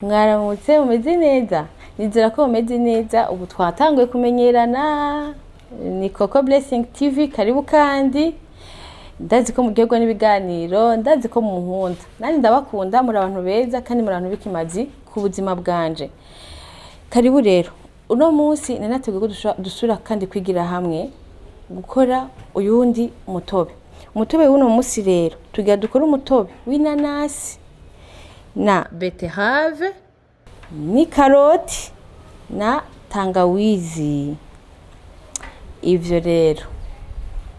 Mwaramutse, mumeze neza? Nizera ko mumeze neza. Ubu twatanguye kumenyerana, ni Coco Blessing TV. Karibu kandi, ndazi ko muryoherwa n'ibiganiro, ndazi ko munkunda, nanjye ndabakunda. Muri abantu beza kandi muri abantu b'ikimazi ku buzima bwanje. Karibu rero. Uno munsi nari nateguye ko dusubira kandi kwigira hamwe gukora uyundi mutobe. Umutobe w'uno munsi rero, tugira dukore umutobe w'inanasi na betterave n'ikaroti na tangawizi. Ivyo rero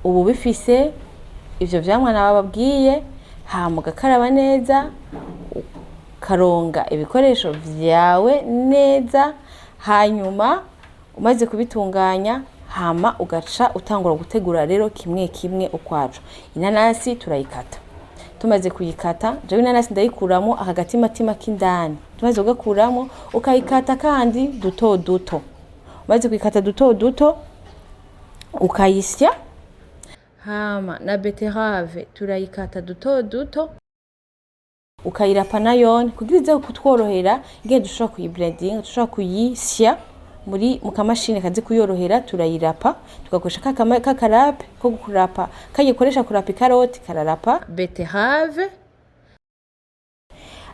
ubu bifise ivyo vyamwa nababwiye, hama ugakaraba neza, ukaronga ibikoresho vyawe neza, hanyuma umaze kubitunganya, hama ugaca utangura gutegura rero kimwe kimwe ukwaco. Inanasi turayikata. Tumaze kuyikata, jewe inanasi ndayikuramo aka gatimatima k'indani. Tumaze kugakuramo, ukayikata kandi duto duto. Umaze kuyikata duto duto, ukayisya. Hama na betterave turayikata duto duto, ukayirapa nayone kugira ize kutworohera igihe dushobora kuyiblendinga, dushobora kuyisya muri mu kamashini kazi kuyorohera. Turayirapa, tugakoresha ka karâpe ko kurapa kagikoresha kurapa ikaroti, kararapa betterave.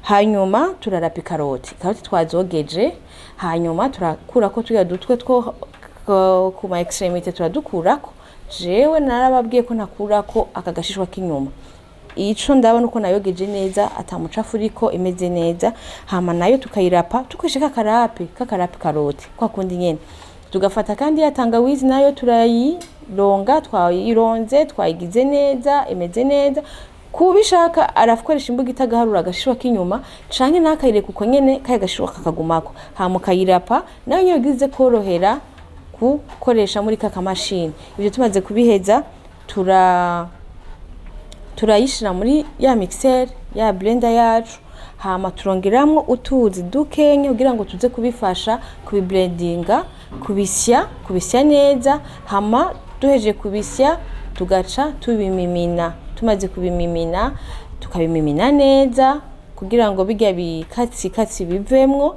Hanyuma turarapa ikaroti. Ikaroti twazogeje, hanyuma turakurako turiya dutwe two ku ma extrémités, turadukurako. Jewe narababwiye ko ntakurako aka gashishwa k'inyuma. Ico ndabona uko nayogeje neza, ata mucafu uriko, imeze neza. Hama nayo tukayirapa dukoresheje kakarâpe karoti kwa kundi nyene. Tugafata kandi ya tangawizi, nayo turayironga. Twayironze, twayigize neza, imeze neza. Kubishaka arakoresha imbugita, agaharura agashishwa k'inyuma, canke ntakayireka uko nyene, kaya gashishwa kakagumako. Hama ukayirapa nayo nyene kugira ize korohera gukoresha muri ka kamashini. Ivyo tumaze kubiheza, turayishira muri ya mixer, ya blender yacu, hama turongeramwo utuzi dukenya kugira ngo tuze kubifasha kubiblendinga, kubisya neza. Hama duhejeje kubisya, tugaca tubimimina. Tumaze kubimimina, tukabimimina neza kugira ngo birya bikatsi katsi bivemwo.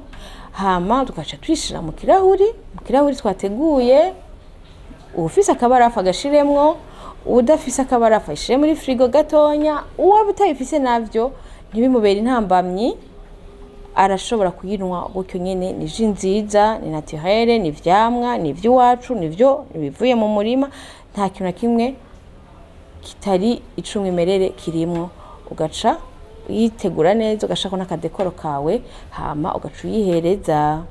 Hama tugaca tuyishira mu kirahuri twateguye. Uwufise akabarafu agashiremwo, uwudafise akabarafu ayishire muri frigo gatonya. Uwaba utabifise navyo ntibimubere intambamyi, arashobora kuyinywa gutyo nyene. Ni jus nziza, ni naturelle, ni ivyamwa, ni ivy'iwacu, nivyo ibivuye mu murima, nta kintu na kimwe kitari ic'umwimerere kirimwo. Ugaca uyitegura neza, ugashirako n'akadécor kawe, hama ugaca uyihereza.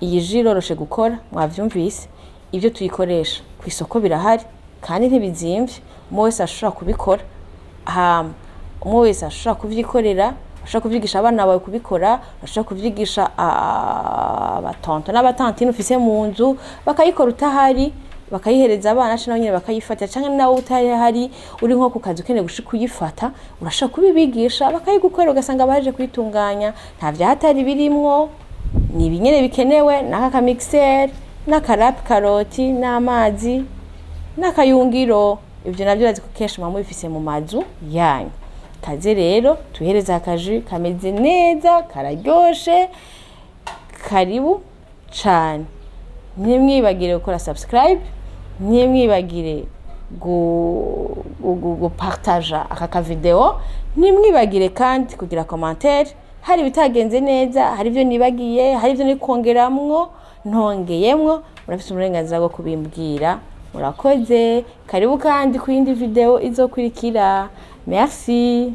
Iyi jus iroroshe gukora, mwavyumvise. Ivyo tuyikoresha kw'isoko birahari kandi ntibizimvye, umwe wese ashobora kubikora. Hama umwe wese ashobora kuvyikorera. Urashobora kuvyigisha abana bawe kubikora, urashobora kuvyigisha abatonton n'abatantine ufise mu nzu, bakayikora utahari, bakayihereza abana, canke nabo nyene bakayifata. Canke nawe utahari, uri nko ku kazi, ukeneye gushika uyifata, urashobora kubibigisha bakayigukorera, ugasanga baje kuyitunganya. Nta vyahatari birimwo, ni ibi nyene bikenewe: n'aka kamixer, n'akarâpe karoti, n'amazi, n'akayungiro. Ivyo navyo urazi ko kenshi muba mubifise mu mazu yanyu. Kaze rero tuhereze akajus kameze neza, kararyoshe. Karibu cane. Ntimwibagire gukora subscribe, ntimwibagire gupartaja aka kavideo, ntimwibagire kandi kugira commentaire. Hari ibitagenze neza, hari ibyo nibagiye, hari ibyo nikongeramwo ntongeyemwo, murafise uburenganzira bwo kubimbwira. Murakoze, karibu kandi ku yindi video izokurikira. Merci.